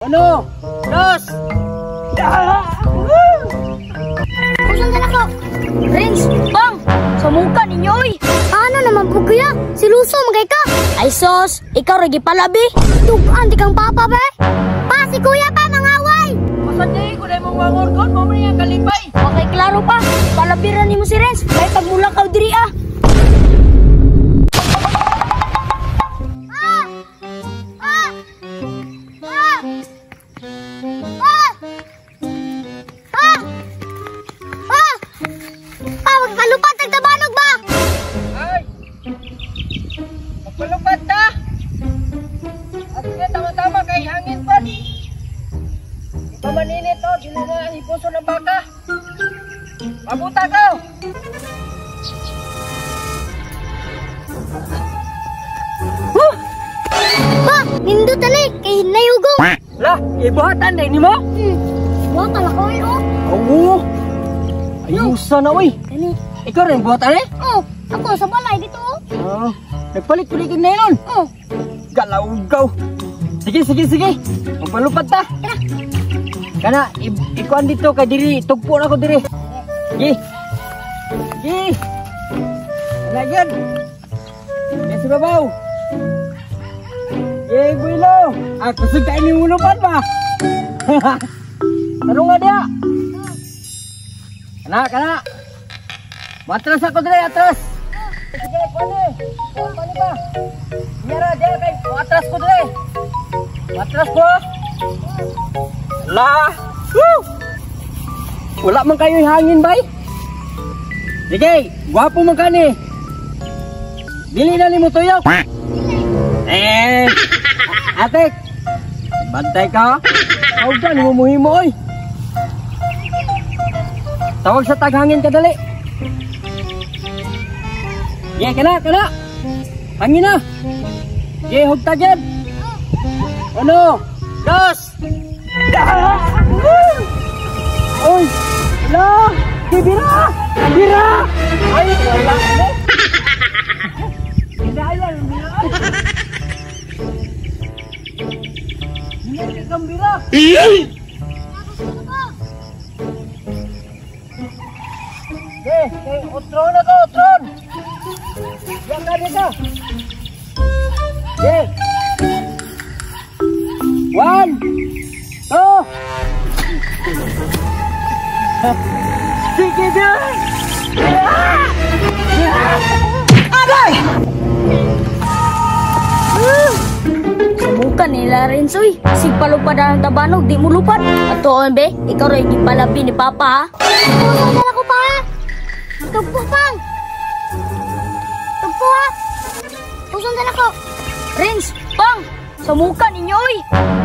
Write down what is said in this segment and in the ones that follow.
Uno, dos. Kusang ka nako. Renz, bang! Sa muka ninyo, oy! Ano naman po kuya? Siluso magay ka. Ay sos, ikaw ra gipalabi. Tugan di kang papa be. Pa si kuya pa mangaway. Masanday ko na imong wangor kon, mo man nga kalipay. Okay, klaro pa. Palabiran nimo si Renz. May pagmulakaw diri ah. Ah! Ah! Ah! Ah! Ah! Ah! Pa, magpalupad ang tabanog ba? Ay! Magpalupad ta! At sige, tama-tama kay hangin pa. Di pa maninit oh, dili na ang ipuso ng baka. Mabuta ka! Huh! Pa, nindot ani kay nayugong. La, ibuhatan na nimo? Buhatan ako eh, oh. Oo. Ayusa na oy. Kani. Ikaw rin buhatan eh? Oh, ako sa balay dito oh. Oh, nagpalit ko rin na yun. Oh, Galaw-gaw. Sige, sige, sige. Magpalupad ta. Tara. Kana, ikuan dito kay diri, tugpo na ko diri. Sige. Sige. Kana yan. Sige, si babaw. Sige, builo. Ah, kusog kayo ni mulupan ba? Tanong nga diya. Kana, kana. Matras ako diri, atras. Sige, kuan ni. Kuan ni ba? Yara, diya kay atras ko diri. Matras ko. La. Woo! Wala man kayo hangin bay. Sige, gwapo man kani. Dili na nimo tuyok. Eh. Ate. Bantay ka. Tawag ka nimo muhimo oy. Tawag sa taghangin kadali. Ye, kana, kana. Hangin na. Ye, hugtag yan. Uno, dos. Oy, la, bira, bira. Ay, wala mo. Birayan, bira. Hindi kang bira. Okay, okay, otron ako, otron. Diyan ka, diyan ka. Okay. 1, 2. Sige, diyan. Agay! Sa muka nila Renz, oy. Sigpalupad ang tabanog, di mo lupad. At tuon be, ikaw rin gipalabi ni Papa ha. Kusang ka nako pa. Tugpo pang. Tugpo ha. Kusang ka nako. Renz, pang! Sa muka ninyo, oy!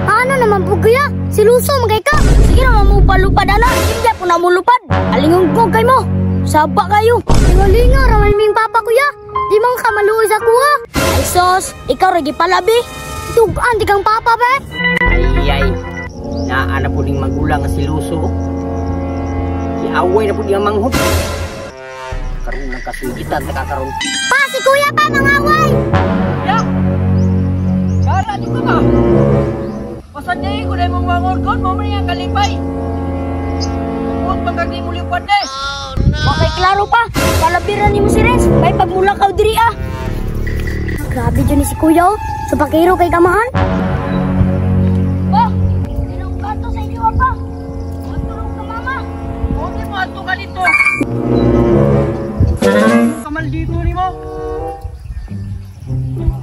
Ano naman po kuya? Siluso magay ka. Sige naman mo palupad ana. Hindi po na mo lupad. Alingunggong kay mo. Saba kayo. Lingalinga raman ming papa kuya. Di man ka maluoy sa kuha. Ay sos, ikaw ra gipalabi. Tugan di kang papa be. Ay ay. Naa na po ding magulang nga siluso. Giaway na po ding manghod. Karon lang kasugitan ta kakaron. Pa si kuya pa mangaway. Ya. Kara di ka ba? Pasanday ko na imong wangor kon, mo man nga kalipay. Tungod man kag di mo lipad eh. Oh, no. Okay, klaro pa. Palabiran nimo si Renz. May pagmulakaw diri ah. Grabe jud ni si kuya oh. Sa pakiro kay kamahan. Pa, tinong kanto sa inyo pa. Matulog ka mama. Okay mo adto ka dito. Kamal dito nimo.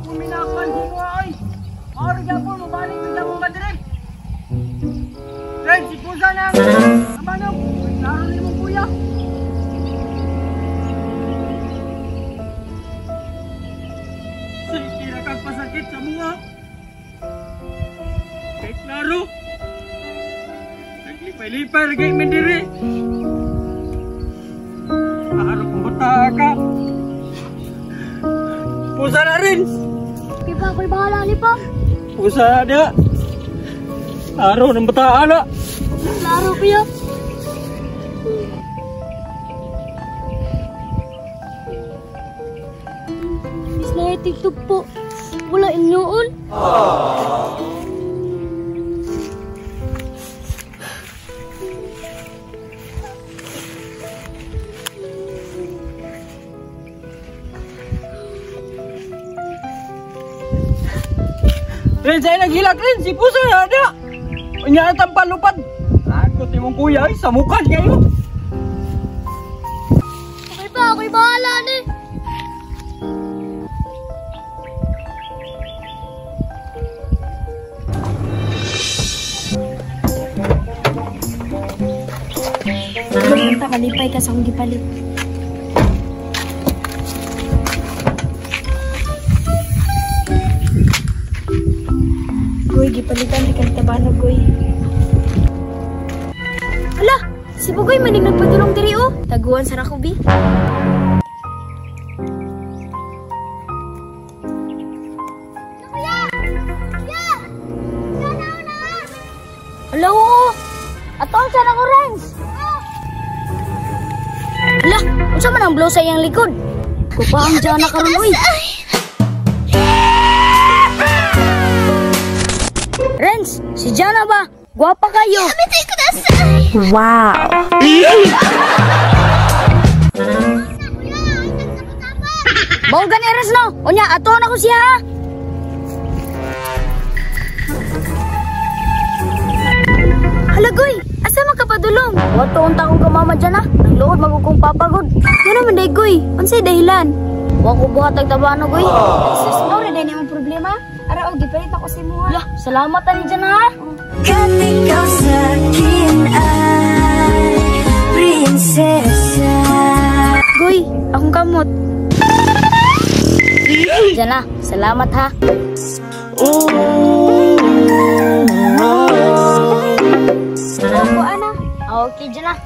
Kuminakan mo ay. Oro gyapon mo balik bigla mo madre. Renz, si Pusa na. Amanong, klaro nimo kuya. Sige na kang pasakit sa mga. Kay klaro. Naglipay-lipay lagi mindiri. Araw kong bata ka. Pusa na rin. Di ba ako'y bahala ni pa? Pusa na. Araw ng bata na. Klaro kuya. Miss na TikTok po. Wala inyoon. Ren, sa'yo naghilak rin. Si Puso na na. Unya ang palupad. Takot imong kuya ay samukan kayo. Okay pa, ako'y bahala ni. Punta kalipay ka sa akong gipalit. Goy, gipalitan di kang tabanog, goy. Hala, si Bugoy maning nagpadulong diri oh. Taguan sa rako bi. Kuya! Kuya! Sana na! Hala, oo. Ato sa na ko, Renz. Hala, unsa man ang blow sa iyang likod? Kupaang Jana karon uy. Renz, si Jana ba? Gwapa kayo. Wow. Mao gani Renz no. Unya ato na ko siya. Ha? Hala, goy, asa man ka padulong? Wato unta akong kamama dyan ha. Nagluod magugong papagod. Ngano man day, goy? Unsay dahilan? Wa ko buhat ang tabanog uy. Sus, mao ra day nimong problema. Ara og gipalit ako sa imuha. Hala, salamat ani dyan ha. Kat ikaw sa'kin ay prinsesa. Goy, akong kamot. Jana, salamat ha. Ako ana. Okay, Jana.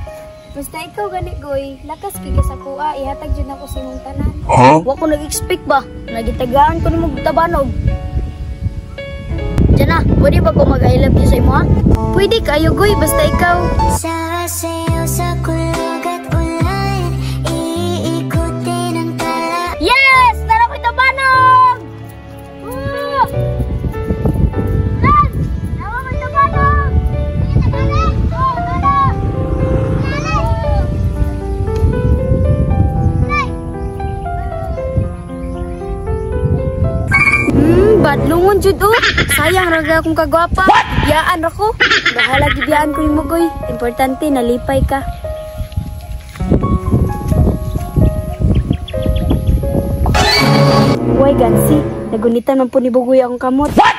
Basta ikaw gani, goy. Lakas kay ka sa kuha, ihatag jud nako sa imong tanan. Wa ko nag-expect ba? Nagitagaan ko nimo tabanog. Jana, pwede ba ko mag-I love you sa imo ha? Pwede kayo, goy, basta ikaw. Sa sayaw sa kulog at ulan, iikutin ang tala. Yes! Tara ko'y tabanog! Ah! Lan! Tara ko'y tabanog! Tabanog! Oh, tabanog! Nanay! Badlungon jud oh. Sayang ra akong kagwapa. Biyaan ra ko. Bahala gibiyaan ko nimo, goy. Importante nalipay ka. Way gansi, nagunitan man po ni Bugoy akong kamot. What?